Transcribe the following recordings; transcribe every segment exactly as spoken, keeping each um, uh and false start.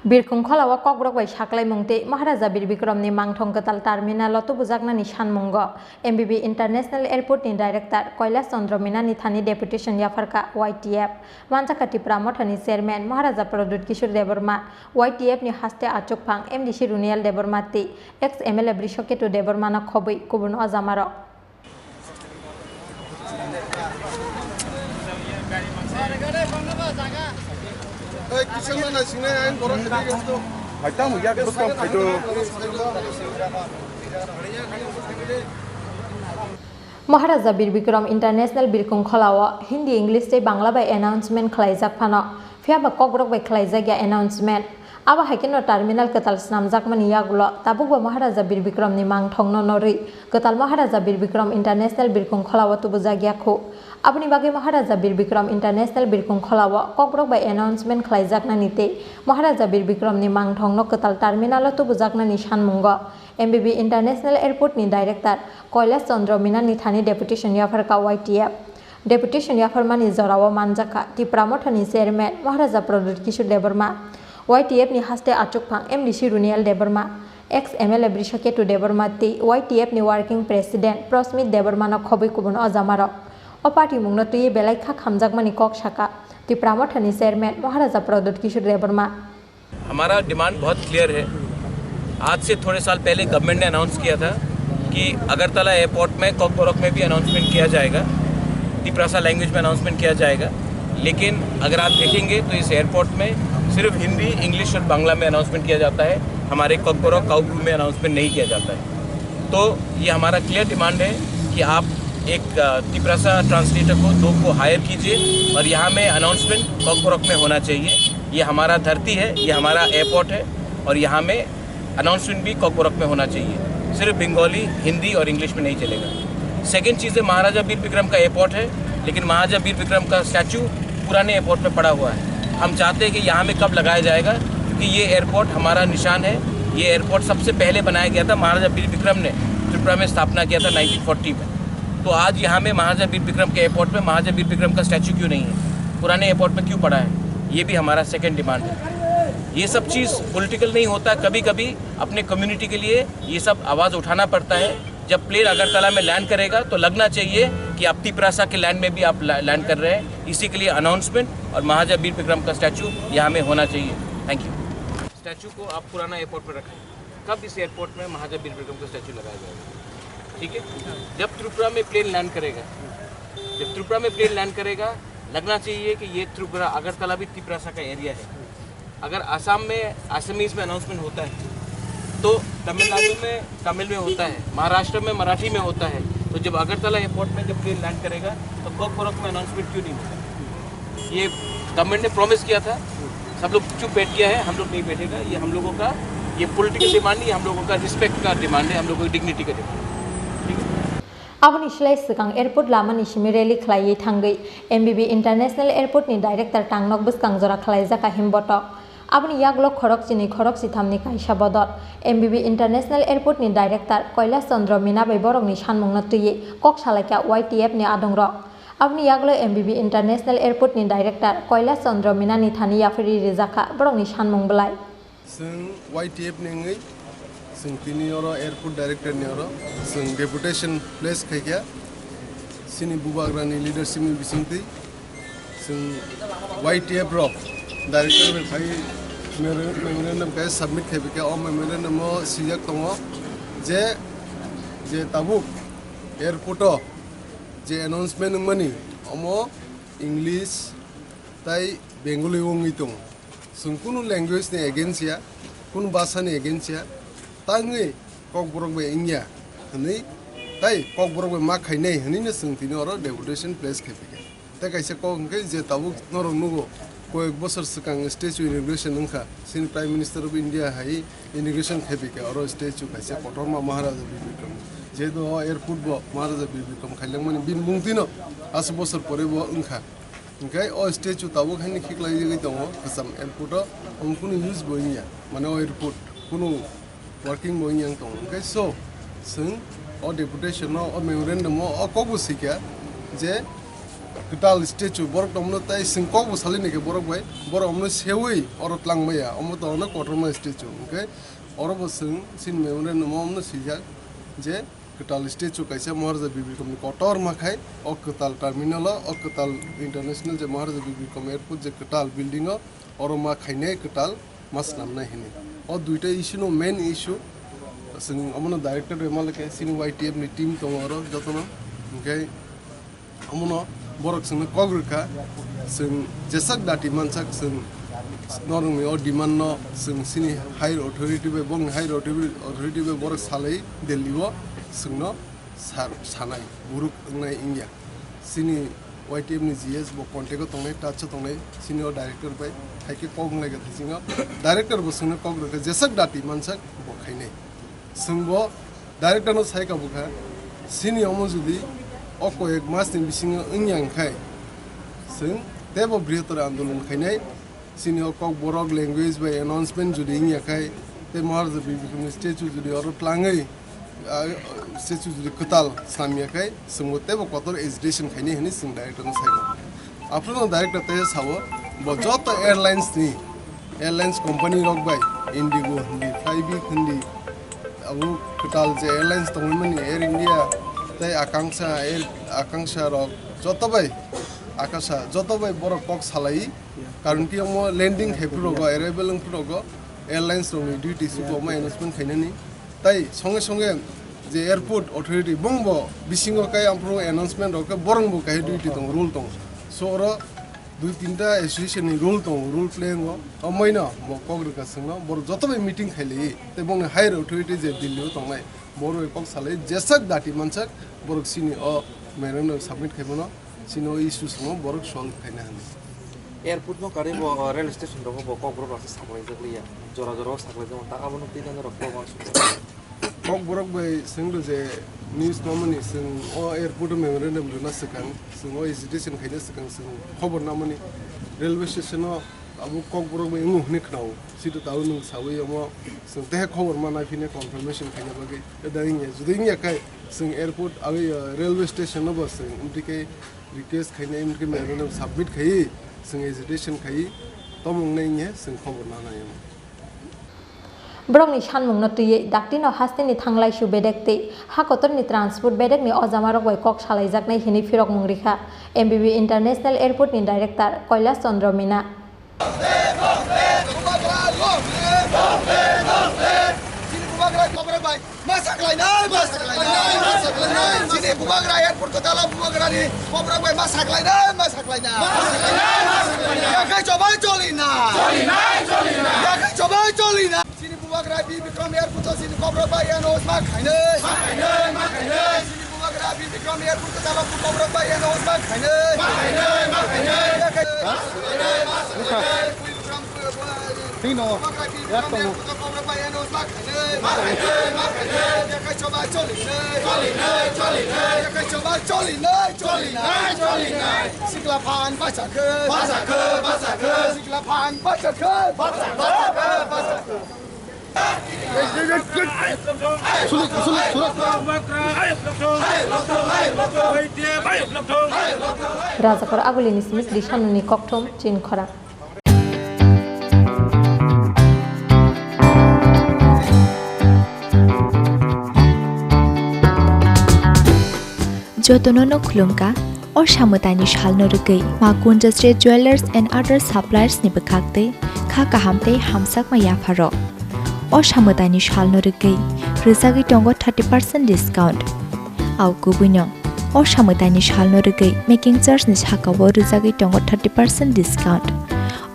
Birkung Kholao Kokborok bai saklaimung tei Maharaja Bir Bikramni mangthong kwtal terminalo tubujaknani sanmungo M B B International Airportni Director Kailash Chandra Meenani thani deputation yapharkha Y T F. Manjakha Tipra Mothani Chairman Maharaja Pradyut Kishore Debbarma, Y T Fni haste achukphang M D C Runiel Debbarma tei ex M L A Brishaketu Debbarmano khobwi kubun ojamarok. Maharaja Bir Bikram International Birkung Kholao Hindi, English tei Bangla bai announcement khwlaijak phano, phiyaba Kokborok bai khwlaijakya announcement. Abo hai kheno terminal kwtal snamjakmani yagulo tabukbo Maharaja Bir Bikramni mangthongno norwi kwtal Maharaja Bir Bikram International Birkung Kholao tubujakya khu. Aboni bagwi Maharaja Bir Bikram International Birkung Kholao Kokborok bai announcement khwlaijaknani tei Maharaja Bir Bikramni mangthongno kwtal terminalo tubujaknani sanmungo M B B International Airportni Director Kailash Chandra Meenani thani deputation yapharkha Y T F. Deputation yapharmani jorao manjakha Tipra Mothani Chairman Maharaja Pradyut Kishore Debbarma, Y T Fni haste achukphang M D C Runiel Debbarma, ex M L A Brishaketu Debbarma tei Y T Fni Working President Prosmit Debbarmano khobwi kubun ojamarok. O patimungno twiwi belai kha khamjakmani kok sakha Tipra Mothani Chairman Maharaja Pradyut Kishore Debbarma. हमारा डिमांड बहुत क्लियर है। आज से थोड़े साल पहले गवर्नमेंट ने अनाउंस किया था कि अगरतला एयरपोर्ट में कॉकबोरक में भी अनाउंसमेंट किया जाएगा, तिपरासा लैंग्वेज में अनाउंसमेंट किया जाएगा। लेकिन अगर आप देखेंगे तो इस एयरपोर्ट में सिर्फ हिंदी, इंग्लिश और बांग्ला में अनाउंसमेंट किया जाता है, हमारे कॉकबोरक काउब्रू में अनाउंसमेंट नहीं किया जाता है। तो ये हमारा क्लियर डिमांड है कि आप एक, अ, तिपरासा ट्रांसलेटर को, दो को हायर कीजिए और यहाँ में अनाउंसमेंट कॉकबोरक में होना चाहिए। ये हमारा धरती है, ये हमारा एयरपोर्ट है और यहाँ में अनाउंसमेंट भी कॉकबोरक में होना चाहिए। सिर्फ बंगाली, हिंदी और इंग्लिश में नहीं चलेगा। सेकंड चीज़ है, महाराजा बीर विक्रम का एयरपोर्ट है, लेकिन महाराजा बीर विक्रम का स्टैचू पुराने एयरपोर्ट में पड़ा हुआ है। हम चाहते हैं कि यहाँ में कब लगाया जाएगा, क्योंकि ये एयरपोर्ट हमारा निशान है। ये एयरपोर्ट सबसे पहले बनाया गया था महाराजा बीर विक्रम ने त्रिपुरा में स्थापना किया था नाइनटीन फ़ोर्टी में। तो आज यहाँ में महाराजा बीर विक्रम के एयरपोर्ट में महाराजा बीर विक्रम का स्टैचू क्यों नहीं है, पुराने एयरपोर्ट में क्यों पड़ा है, ये भी हमारा सेकंड डिमांड है। ये सब चीज़ पॉलिटिकल नहीं होता, कभी-कभी अपने कम्युनिटी के लिए ये सब आवाज़ उठाना पड़ता है। जब प्लेन अगरतला में लैंड करेगा तो लगना चाहिए कि आप तिपरासा के लैंड में भी आप लै-, लैंड कर रहे हैं। इसी के लिए अनाउंसमेंट और महाराजा बीर विक्रम का स्टैचू यहाँ में होना चाहिए। Thank you. स्टैचू को आप पुराना एयरपोर्ट पर रखें, कब इस एयरपोर्ट में महाराजा बीर विक्रम का स्टैचू लगाया जाएगा? ठीक है, जब त्रिपुरा में प्लेन लैंड करेगा, जब त्रिपुरा में प्लेन लैंड करेगा, लगना चाहिए कि ये त्रिपुरा, अगरतला भी तिपरासा का एरिया है। अगर आसाम में आसामीज में अनाउंसमेंट होता है, तो तमिलनाडु में तमिल में होता है, महाराष्ट्र में मराठी में होता है, तो जब अगरतला एयरपोर्ट में जब प्लेन लैंड करेगा, तो कॉकबोरक में अनाउंसमेंट क्यों नहीं होता? ये गवर्नमेंट ने प्रॉमिस किया था, सब लोग चुप बैठ गया है, हम लोग नहीं बैठेगा। ये हम लोगों का, ये पॉलिटिकल डिमांड नहीं, हम लोगों का रिस्पेक्ट का डिमांड है, हम लोगों की डिग्निटी का डिमांड है। ठीक है? Aboni slai swkang airport lamani simi rally khlaiwi thangwi M B B International Airport ni director tangnok bwskang jora khlaijak a himbotok. Aboni yagulo khorok chini khorok chithamni kaisa bodol M B B International Airport ni director Kailash Chandra Meena bai borokni sanmungno twiwi kok salaikha Y T F ni adongrok. Aboni yagulo M B B International Airport ni director Kailash Chandra Meena ni thani yapharwi rijakha borokni sanmung bwlai. Chwng Y T F ni wngwi chwng tini oro airport director ni oro chwng deputation place khaikha chini bubagrani leadership ni bisingtwi. Chwng Y T F rok director bai phai memorandum khe submit khai bikha, o memorandum o swijak tongo je, je tabuk airport o je announcement wngmani omo English tai Bengali o wngwi tongo. Chwng kunu language ni against ya, kunu bhasha ni against ya, tangwi Kokborok bai wngya hwnwi tai Kokborok bai ma khainai hwnwi no chwng tini oro deputation place khai phaikha. Tei kaisa kok hwnkhe je tabuk norok nugo, koyek bosor swkang statue inauguration wngkha, chini Prime Minister of India hai inauguration khai phaikha oro statue kaisa kotorma Maharaja Bir Bikram. Jehetu o airport bo Maharaja Bir Bikram khailangmani bini mungtwino aswk bosor pore bo wngkha. Hwnkhe o statue tabuk haino khiklai jagwi tongo kwcham airport o, omo kunu use bo wngya, mane o airport kunu working bo wngya wng tongo. Hwnkhe so, chwng o deputation o, o memorandum o, o kok bo swikha je Kwtal statue borok tongmano tei chwng kokbo salai naikhe borok bai, borok omono seui oro twlang maya, omo to ono kotorma statue. Hwnkhe oro bo chwng chini memorandum o omono swijak je kwtal statue kaisa Maharaja Bir Bikramni kotorma khai o kwtal terminal o, o kwtal international je Maharaja Bir Bikram airport je kwtal building o oro ma khainai kwtal ma swnamnai hinwi. O duita issue no main issue. Chwng omono director bai malike chini Y T F ni team tongo oro jotono. Hwnkhe omono borok chwngno kok rwkha, chwng jeswk dati mansak chwng norokni o demand no chwng chini higher authority bai, bongni higher authority, authority bai borok salai Delhi o chwngno sar-, sanai, borok wngnai wngya. Chini Y T F ni G S bo contact o tongnai, touch o tongnai, chini o director bai, hai khe kok wnglai kha thaisingo. Director bo chwngno kok rwkha, jeswk dati mansak bo khainai. Chwng bo director no sai kabukha, chini omo jodi o koyek mas ni bisingo wngya wngkhai, chwng teibo brihator andolon khainai. Chini o Kokborok language bai announcement jodi wngya khai, tei Maharaja Bir Bikramni statue jodi oro tlangwi, ah, statue jodi kwtal swnamya khai, chwngbo teibo kotor agitation khainai hwnwi chwng director no sai kha. Aphuru no director tei sao, bo joto airlines ni, airlines company rok bai, Indigo hindi, Flybe hindi, abo kwtal je airlines tongmani Air India tei Akansha, Air Akansha rok joto bai, Akasha joto bai borok kok salai. Karon ki omo landing khai phuru rogo, arrival wng phuru rogo, airlines rokni duty si bo omo announcement khainani. Tai songe songe je airport authority bongbo bisingo kai ampro announcement rok khe borong bo kai duty tong, rule tong. So oro dui tinta association ni rule tong, rule play ngo. Omoino mo kok rwka singno, borok joto bai meeting khailai. Tei bongni higher authority je Delhi o tongnai, borok bai kok salai, jeswk dati mansak, borok sini o memorandum submit khaimano. Chini o issue swngo borok solve khaina hwnwi. Airport no karwi bo, uh, rail station rogo bo Kokborok rok saklaijak liya. Jora jora o saklaijak ta abono twi nang rok kok ang sukha. Kokborok bai swngdo je news mamani swng o airport o memorandum rwna swkang, swng o agitation khaina swkang, swng khobor namani railway station o abo Kokborok bai wngo hwnwi khnao. Sito tao nwng sawi omo swng tehe khobor manai phine confirmation khaina bagwi. Da wngya, jodi wngya khai, chwng airport, aboni, uh, railway station no bo chwng, amtwi khe request khainai, amtwi khe memorandum submit khaiwi, chwng agitation khaiwi, tamo wngnai wngya, chwng khobor nanai. Borokni sanmungno twiwi daktino hasteni thanglaisu bedek tei ha kotorni transport bedekni ojamarok bai kok salaijaknai hinwi phirokmung rikha M B B International Airport ni director Kailash Chandra Meena. Chini bubagra, bubagra bai ma saklainai, ma saklainai, ma saklainai. Chini bubagra airport ko tala bubagra ni bubagra bai ma saklainai, ma saklainai. Yakai chobai cholina. Yakai chobai cholina. Chini bubagra B B Bikram airport o chini bubagra bai ano ma khainai. Chini bubagra B B Bikram airport o tala bubagra bai ano ma khainai. Tino, yak tongo. Sikla phan bacha khe. Bacha khe, bacha khe. Sikla phan bacha khe. Bacha khe, bacha khe. Suluk, suluk, suluk. Rajakhor Agulini simi Krishanoni kokthom Chinkhorang. Jotono no khulumkha, o samwtaini salno rwgwi Ma Kunjasri Jewellers and Other Suppliers ni bwkhak twi kha kaham tei hamsakma yapharok. O samwtaini salno rwgwi rwjagwi tongo thirty percent discount. Au kubuino, o samwtaini salno rwgwi making charge ni sakao rwjagwi tongo thirty percent discount.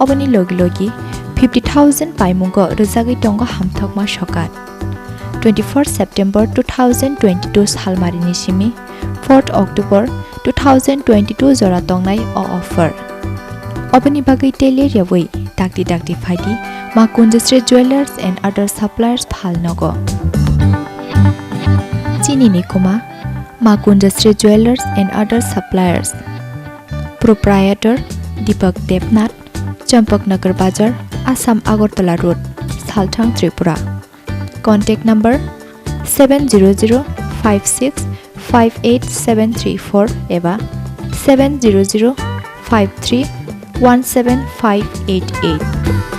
Oboni logi logi fifty thousand paimungo rwjagwi tongo hamthokma sokat. Twenty-four September two thousand twenty-two salmarini simi fourth October two thousand twenty-two jora tongnai o offer. Oboni bagwi tei ler yawi dakti dakti phaidi Ma Kunjasri Jewellers and Other Suppliers phalnogo. Chini ni kuma Ma Kunjasri Jewellers and Other Suppliers. Proprietor Deepak Debnath, Champaknagar Bazar, Assam Agartala Road, Salthang, Tripura. Contact number seven zero zero five six five eight seven three four eba seven zero zero five three one seven five eight eight.